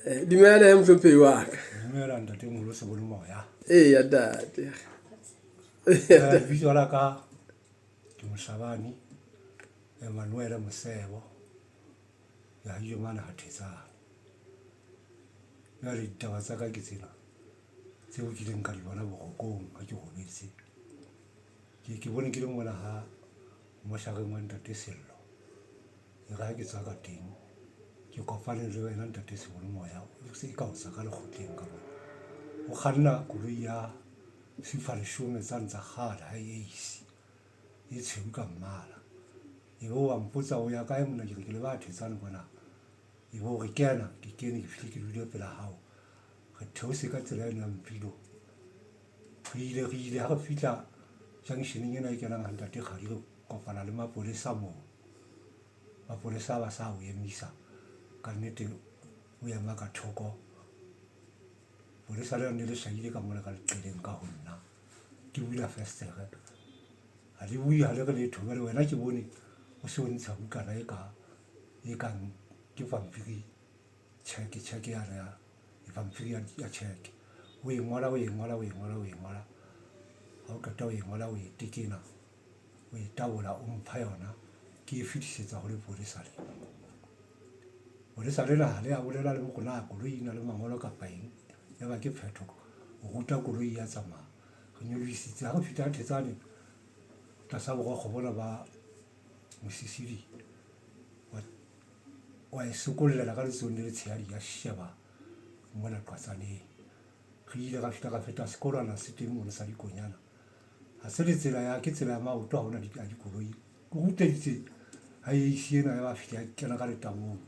Dumela he mohlomphehi wa ka. Dumela ntatemoholo Sebonomoya. Eya ntate. Lebitso la ka ke Mohlabani Emmanuel Mosebo. Ke ahile mane ha Thetsane. Jwale ditaba tsa ka ke tsena tseo kileng ka di bona borokong ha ke robetse. Ke ke bone ke le mona ha moshareng wa ntate Sello. E re ha ke tswa ka teng ke kopane le wena ntate Sebonomoya o se ka o tswa ka lekgotleng ka mona. O kganna koloi ya Fifa leshome tsane tsa kgale ha e ace e tshweu ka mmala. Ebe wa mpotsa o ya kae monna ke re ke leba Thetsane kwana. Ebe o re kena ke kene ke fihle ke dule pela hao. Re theose ka tsela eno ya Mpilo. Re ile re ile ha re fihla junction-eng ena e kenang ha ntate Kgadi re kopana le mapolesa moo. Mapolesa a ba sa o emisa ka nnete o ema ka thoko. Polesa le ne le hlahile ka mona ka leqeleng ka ho nna. Ke bula festere. Ha le bue ha le re letho jwale wena ke bone o se o ntsha bukana e ka e kang ke pampiri cheque cheque yane ya pampiri ya cheque. O e ngola o e ngola o e ngola o e ngola. Ha o qeta o e ngola o e tekena o e tabola o mpha yona ke e fetisetsa ho lepolesa lena. Lepolesa lena ha le a bolela le hore na koloi e na le mangolo kapa eng. Ya ba ke phetho o ruta koloi ya tsamaya. Re nyolohisitse ha re fihla Thetsane tlasa borokgo bona ba Mosisili wa e sokollela ka letsohong le letshehadi ya sheba mona qwatsaneng. Re ile ra fihla ra feta sekolwana se teng mono sa dikonyana. Ha se le tsela ya ke tsela ya maoto ha hona a dikoloi. Ke ruteditse ha e isi ena ya ba fihla ya kena ka letamong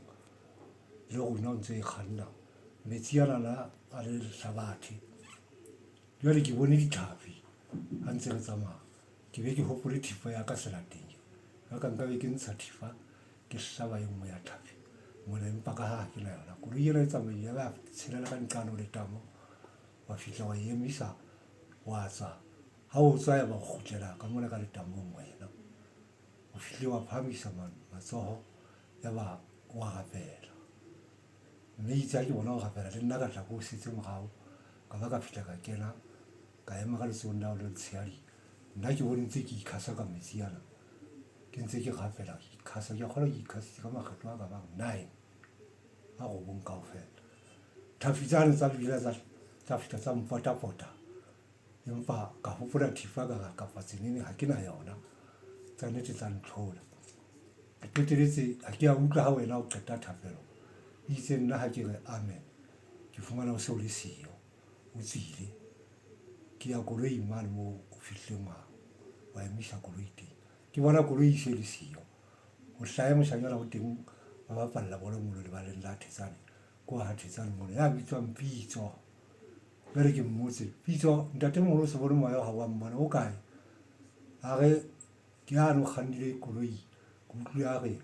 le rona o ntse e kganna. Metsi anana a le lehlabathe. Jwale ke bone ditlhapi ha ntse re tsamaya. Ke be ke hopole thipa ya ka selateng. Ya ka nka be ke ntsha thipa ke hlaba e nngwe ya tlhapi mona empa ka ha ha ke na yona. Koloi ena e tsamaile ya ba ya tshelela ka nqane ho letamo. Wa fihla wa e emisa wa tswa. Ha o tswa ya ba o kgutlela ka mona ka letamong wena. O fihlile wa phahamisa matsoho ya ba wa rapela. Mme itse ha ke bona o rapela le nna ka tla ke o setse morao. Ka ba ka fihla ka kena ka ema ka letsohong la hao le letshehadi. Nna ke bone ntse ke ikhasa ka metsi ana. Ke ntse ke rapela ke ikhasa ke a kgolwa ke ikhasitse ka makgetlo a ka bang nine a robong kaofela. Tlhapi tsane tsa bina tsa fihla tsa mpotapota. Empa ka hopola thipa ka re kapa tsenene ha ke na yona. Tsa nnete tsa ntlhola. Ke qeteletse ha ke a utlwa ha wena o qeta thapelo. Itse nna ha ke re amen ke fumana o se o le siyo o tswile. Ke ya koloing mane moo o fihlileng wa emisa koloi teng. Ke bona koloi e se le siyo. Ho hlahe moshanyana o teng ba bapalla bolo mono lebaleng la Thetsane kwa ha Thetsane mono ya bitswang Pitso. Jwale ke mmotse, Pitso ntatemoholo o se bone moya ha wa mmona o kae? A re ke yane o kgannile koloi ke utlwile a re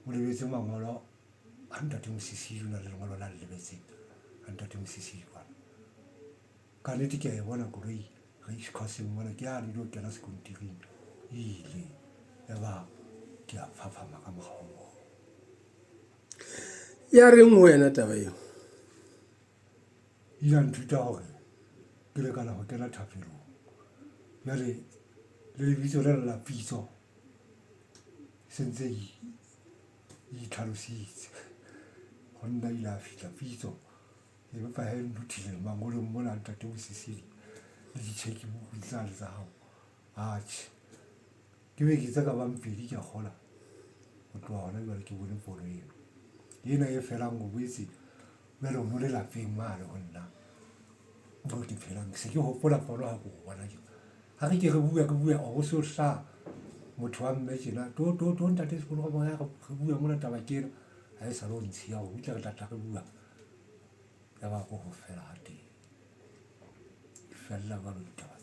o lebetse mangolo a ntate Mosisili o na le lengolo la le lebetseng a ntate Mosisili kwana. Ka nnete ke a e bona koloi race course-eng mona ke yane e lo kena sekontiring e ile ya ba ke a phaphama ka morao moo. Ya reng ho wena taba eo? E ile ya nthuta hore ke lekana ho kena thapelong. Jwale le lebitso lena la pitso se ntse e itlhalositse ho nna ile a fihla pitso empa he nduthile mangolong mona ntate Mosisili le di-cheque book tsane tsa hao. Atjhe, ke beke tse ka bang pedi ke a kgola ho tloha hona jwale ke bone pono eno. Ena e felang o boetse jwale o no le lapeng mane ho nna moo ke phelang. Se ke hopola pono ha ke o bona ke. Ha re ke re bua re bua o so hlaha motho wa mme tjena to to to ntate sekolo ka moya re bua mona taba ke ena ha e sale o ntshiya hore utlwe re tla tla re bua ya ba ko ho fela ha teng. Di fella jwalo ditaba.